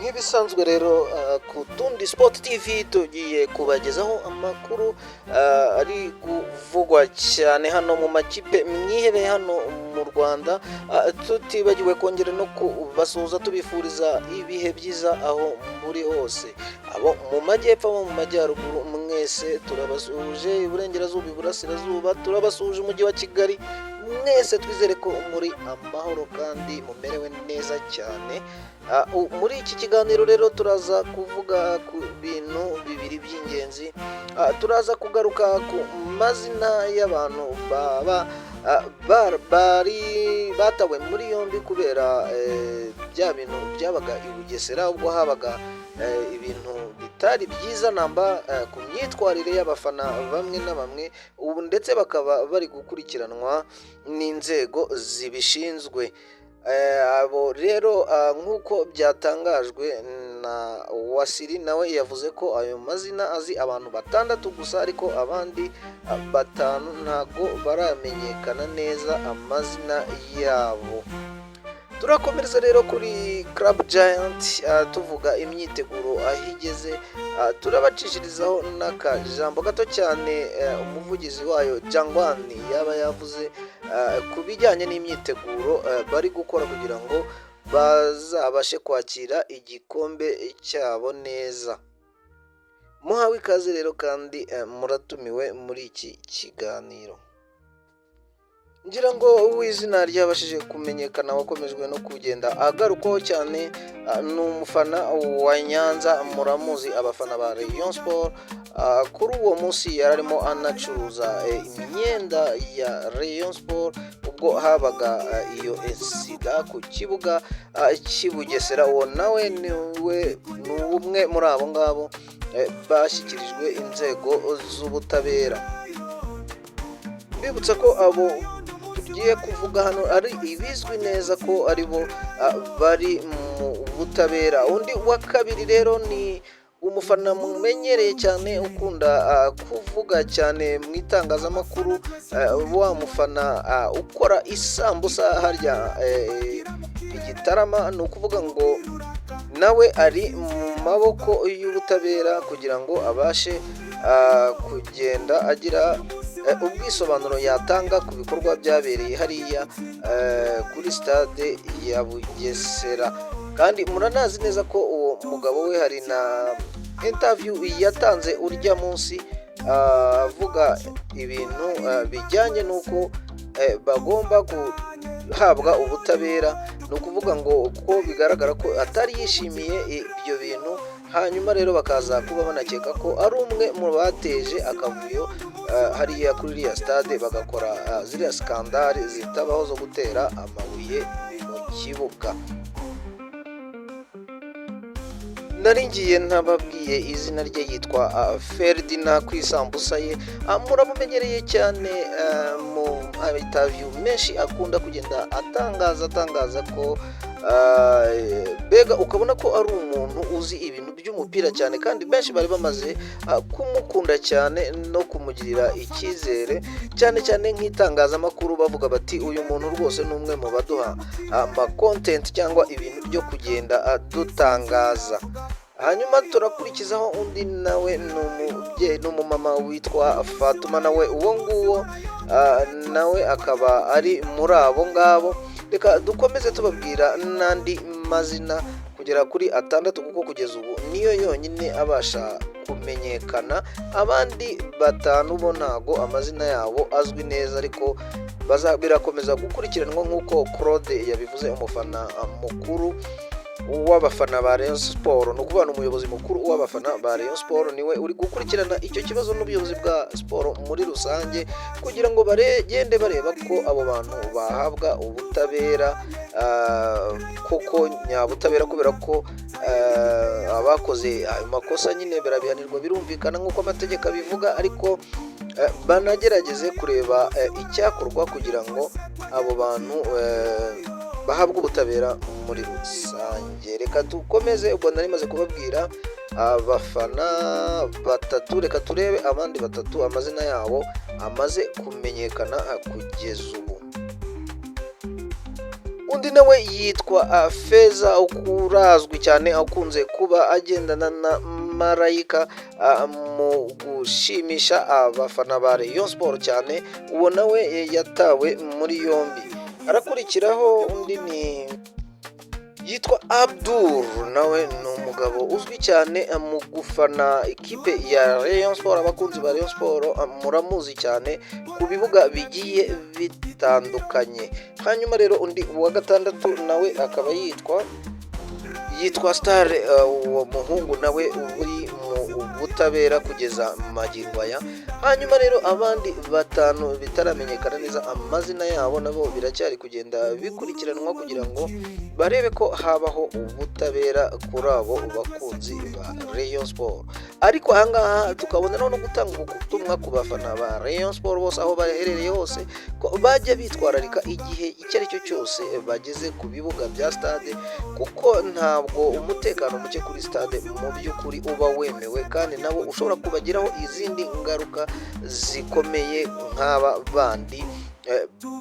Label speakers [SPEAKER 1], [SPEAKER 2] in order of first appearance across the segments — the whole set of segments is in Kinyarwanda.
[SPEAKER 1] Nk'ibisanzwe rero, ku Tundi Sport TV tugiye kubagezaho amakuru ari kuvugwa cyane hano mu makipe mwihebeye hano mu Rwanda, tutibagiwe kongera no kubasuhuza tubifuriza ibihe byiza aho muri hose, abo mu majyepfo, abo mu majyaruguru, mwese turabasuhuje, iburengerazuba, iburasirazuba turabasuhuje, umujyi wa Kigali, mwese twizere ko muri amahoro kandi mumerewe neza cyane. Muri iki kiganiro rero turaza kuvuga ku bintu bibiri by'ingenzi. Turaza kugaruka ku mazina y'abantu baba bari batawe muri yombi kubera bya bintu byabaga i Bugesera, ubwo habaga ibintu bitari byiza namba ku myitwarire y'abafana bamwe na bamwe, ubu ndetse bakaba bari gukurikiranwa n'inzego zibishinzwe. Abo rero, nk'uko byatangajwe na Wasiri, nawe yavuze ko ayo mazina azi abantu batandatu gusa, ariko abandi batanu ntago baramenyekana neza amazina yabo. Turakomereza rero kuri Club Giant, tuvuga imyiteguro aho igeze, turabacishirizaho n'akajambo gato cyane umuvugizi wayo Jangwani yaba yavuze ku bijyanye n'imyiteguro bari gukora kugira ngo bazabashe kwakira igikombe cyabo neza. Muhawe ikaze rero kandi muratumiwe muri iki kiganiro. Ngira ngo uw'izina ryabashije kumenyekana wakomejwe no kugenda agarukwaho cyane ni umufana wa Nyanza, muramuzi abafana ba Rayon Sport. Kuri uwo munsi yari arimo anacuruza imyenda ya Rayon Sport ubwo habaga iyo incident ku kibuga cy'i Bugesera. Uwo nawe niwe, ni umwe muri abo ngabo bashyikirijwe inzego z'ubutabera. Mbibutsa ko abo tugiye kuvuga hano ari ibizwi neza ko ari bo bari mu butabera. Undi wa kabiri rero ni umufana mumenyereye cyane ukunda kuvuga cyane mu itangazamakuru, wa mufana ukora isambusa harya Igitarama. Ni ukuvuga ngo nawe ari mu maboko y'ubutabera kugira ngo abashe kugenda agira ubwisobanuro yatanga ku bikorwa byabereye hariya kuri stade ya Bugesera. Kandi muranazi neza ko uwo mugabo we hari na interview yatanze urya munsi, avuga ibintu bijyanye n'uko bagomba guhabwa ubutabera. Ni ukuvuga ngo ko bigaragara ko atari yishimiye ibyo bintu, hanyuma rero bakaza kuba banakeka ko ari umwe mu bateje akavuyo hariya kuri iriya stade, bagakora ziriya scandale zitabaho zo gutera amabuye mu kibuga. Nari ngiye ntababwiye izina rye, yitwa Ferdinand ku isambusa ye. Muramumenyereye cyane mu interview menshi akunda kugenda atangaza ko mbega ukabona ko ari umuntu uzi ibintu by'umupira cyane, kandi benshi bari bamaze kumukunda cyane no kumugirira icyizere cyane cyane nk'itangazamakuru, bavuga bati: "Uyu muntu rwose ni umwe mu baduha amacontent cyangwa ibintu byo kugenda dutangaza." Hanyuma turakurikizaho undi nawe ni umubyeyi, ni umumama witwa Fatuma, nawe uwo nguwo nawe akaba ari muri abo ngabo. Reka dukomeze tubabwira n'andi mazina kugera kuri atandatu, kuko kugeza ubu niyo yonyine abasha kumenyekana. Abandi batanu bo ntago amazina yabo azwi neza, ariko birakomeza gukurikiranwa nk'uko Claude yabivuze, umufana mukuru w'abafana ba Rayon Sport. Ni ukuvuga ni umuyobozi mukuru w'abafana ba Rayon Sport, niwe uri gukurikirana icyo kibazo n'ubuyobozi bwa siporo muri rusange, kugira ngo bagende bareba ko abo bantu bahabwa ubutabera koko nyabutabera, kubera ko abakoze ayo makosa nyine barabihanirwa, birumvikana nk'uko amategeko abivuga, ariko banagerageze kureba icyakorwa kugira ngo abo bantu bahabwe ubutabera muri rusange. Reka dukomeze. Ubwo nari maze kubabwira abafana batatu, reka turebe abandi batatu amazina yabo amaze kumenyekana kugeza ubu. Undi nawe ni Undi nawe yitwa Feza, urazwi cyane, akunze kuba agendana na Marayika mu gushimisha abafana ba Rayon Sport cyane. Uwo nawe yatawe muri yombi. Arakurikiraho undi ni yitwa Abdul, nawe ni umugabo uzwi cyane mu gufana ikipe ya Rayon Sport. Abakunzi ba Rayon Sport muramuzi cyane ku bibuga bigiye bitandukanye. Hanyuma rero undi wa gatandatu nawe akaba yitwa Star. Uwo muhungu nawe uri mu butabera kugeza magingo aya. Hanyuma rero abandi batanu bitaramenyekana neza amazina yabo, nabo biracyari kugenda bikurikiranwa kugira ngo barebe ko habaho ubutabera kuri abo bakunzi ba Rayon Sport. Ariko ahangaha tukabona no gutanga ubutumwa ku bafana ba Rayon Sport bose aho baherereye hose, ko bajya bitwararika igihe icyo ari cyo cyose bageze ku bibuga bya stade, kuko ntabwo umutekano muke kuri stade mu by'ukuri uba wemewe, kandi nabo ushobora kubagiraho izindi ngaruka zikomeye nk'aba bandi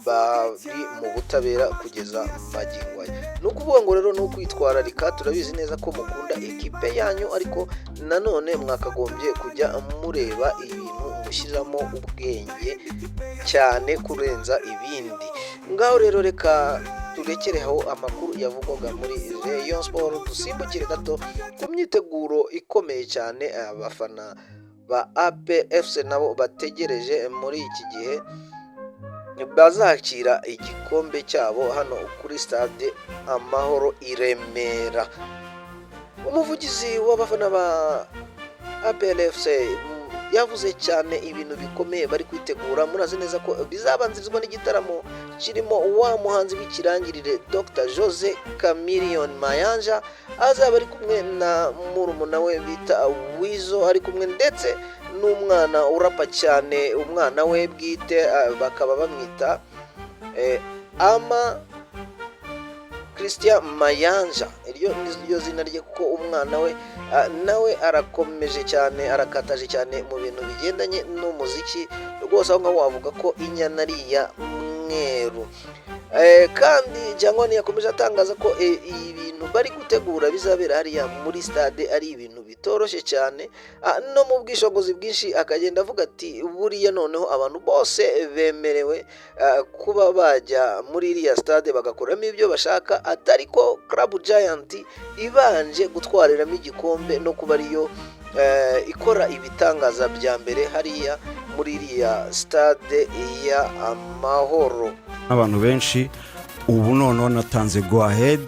[SPEAKER 1] bari mu butabera kugeza magingo aya. Ni ukuvuga ngo rero ni ukwitwararika. Turabizi neza ko mukunda ekipe yanyu, ariko nanone mwakagombye kujya mureba ibintu mushyiramo ubwenge cyane kurenza ibindi. Ngaho rero reka turekereho amakuru yavugwaga muri Rayon Sport, dusimbukire gato ku myiteguro ikomeye cyane abafana ba APR FC nabo bategereje muri iki gihe bazakira igikombe cyabo hano kuri Stade Amahoro i Remera. Umuvugizi w'abafana ba APR FC yavuze cyane ibintu bikomeye bari kwitegura. Murazi neza ko bizabanzirizwa n'igitaramo kirimo wa muhanzi w'ikirangirire Dr Jose Chameleone Mayanja, azaba ari kumwe na murumuna we bita Wizo, ari kumwe ndetse n'umwana urapa cyane, umwana we bwite, bakaba bamwita Ama Christian Mayanja. Iryo ni ryo zina rye, kuko umwana we nawe arakomeje cyane, arakataje cyane mu bintu bigendanye n'umuziki rwose. Aho ngaho wavuga ko inyana ari iya mweru. Kandi cyangwa yakomeje atangaza ko ibintu bari gutegura bizabera hariya muri stade ari ibintu bitoroshye cyane. No mu bwishingizi bwinshi akagenda avuga ati buriya noneho abantu bose bemerewe kuba bajya muri iriya stade bagakoramo ibyo bashaka, atari ko Club Giant ibanje gutwariramo igikombe no kuba ariyo ikora ibitangaza bya mbere hariya muri iriya stade ya Amahoro.
[SPEAKER 2] N'abantu benshi ubu noneho natanze go ahead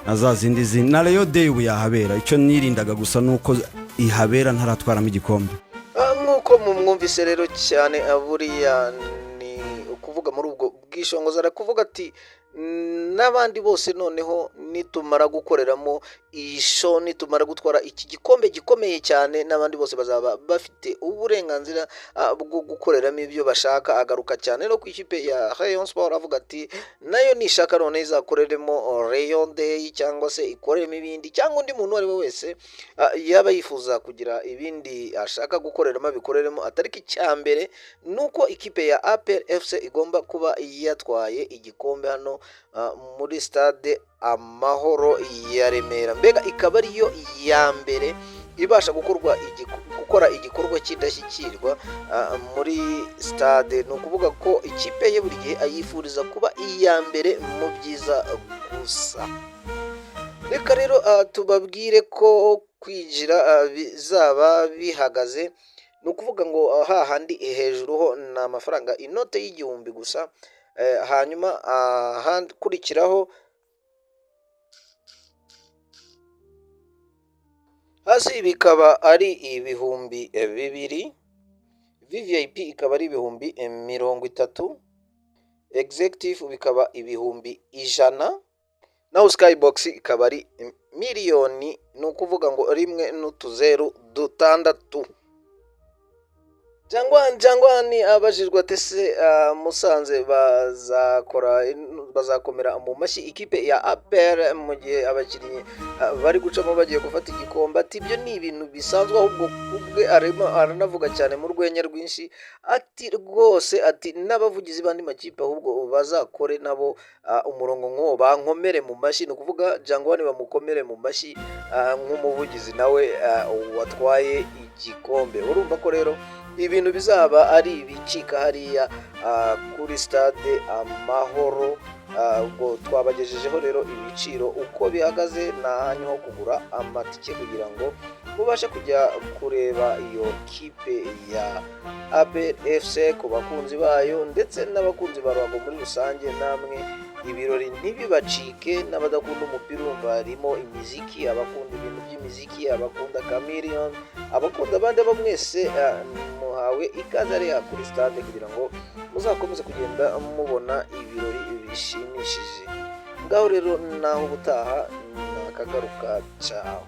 [SPEAKER 2] na za zindi zindi na Rayon Day ubu yahabera. Icyo nirindaga gusa ni uko ihabera ntaratwaramo igikombe.
[SPEAKER 1] Nk'uko mumwumvise rero cyane, buriya ni ukuvuga muri ubwo bwishongozi arakuvuga ati n'abandi bose noneho nitumara gukoreramo iyi show, nitumara gutwara iki gikombe gikomeye cyane, n'abandi bose bazaba bafite uburenganzira bwo gukoreramo ibyo bashaka. Agaruka cyane no ku ikipe ya Rayon Sport, avuga ati nayo nishaka none izakoreremo Rayon Day cyangwa se ikoreremo ibindi, cyangwa undi muntu uwo ari we wese yaba yifuza kugira ibindi ashaka gukoreramo abikoreremo, atari ko icya mbere ni uko ikipe ya APR FC igomba kuba yatwaye igikombe hano muri Stade Amahoro ya Remera, mbega ikaba ariyo ya mbere ibasha gukora igikorwa cy'indashyikirwa muri stade. Ni ukuvuga ko ikipe ye buri gihe ayifuriza kuba iya mbere mu byiza gusa. Reka rero tubabwire ko kwinjira bizaba bihagaze. Ni ukuvuga ngo hahandi hejuru ho ni amafaranga inote y'1000 gusa, hanyuma ahakurikiraho hasi bikaba ari 2000, VVIP ikaba ari 30,000, executive bikaba 100,000, naho skybox ikaba ari miliyoni, ni ukuvuga ngo rimwe n'utuzeru dutandatu. Jangwani abajijwe ati: "Ese Musanze bazakora, bazakomera mu mashyi ikipe ya APR mu gihe abakinnyi bari gucamo bagiye gufata igikombe?" Ati: "Ibyo ni ibintu bisanzwe." Ahubwo ubwe arimo aranavuga cyane mu rwenya rwinshi, ati: "Rwose," ati: "n'abavugizi b'andi makipe ahubwo bazakore nabo umurongo nk'uwo, bankomere mu mashyi." Ni ukuvuga Jangwani bamukomere mu mashyi nk'umuvugizi nawe watwaye igikombe. Urumva ko rero ibintu bizaba ari ibicika hariya kuri Stade Amahoro. Ubwo twabagejejeho rero ibiciro uko bihagaze n'ahanyu ho kugura amatike kugira ngo mubashe kujya kureba iyo kipe ya APR FC. Ku bakunzi bayo ndetse n'abakunzi ba ruhago muri rusange, namwe ibirori ntibibacike. N'abadakunda umupira, urumva harimo imiziki, abakunda ibintu by'imiziki, abakunda Chameleone, abakunda abandi, abo mwese muhawe ikaze hariya kuri stade kugira ngo muzakomeze kugenda mubona ibirori bishimishije. Ngaho rero, naho ubutaha, nakagaruka, cawe.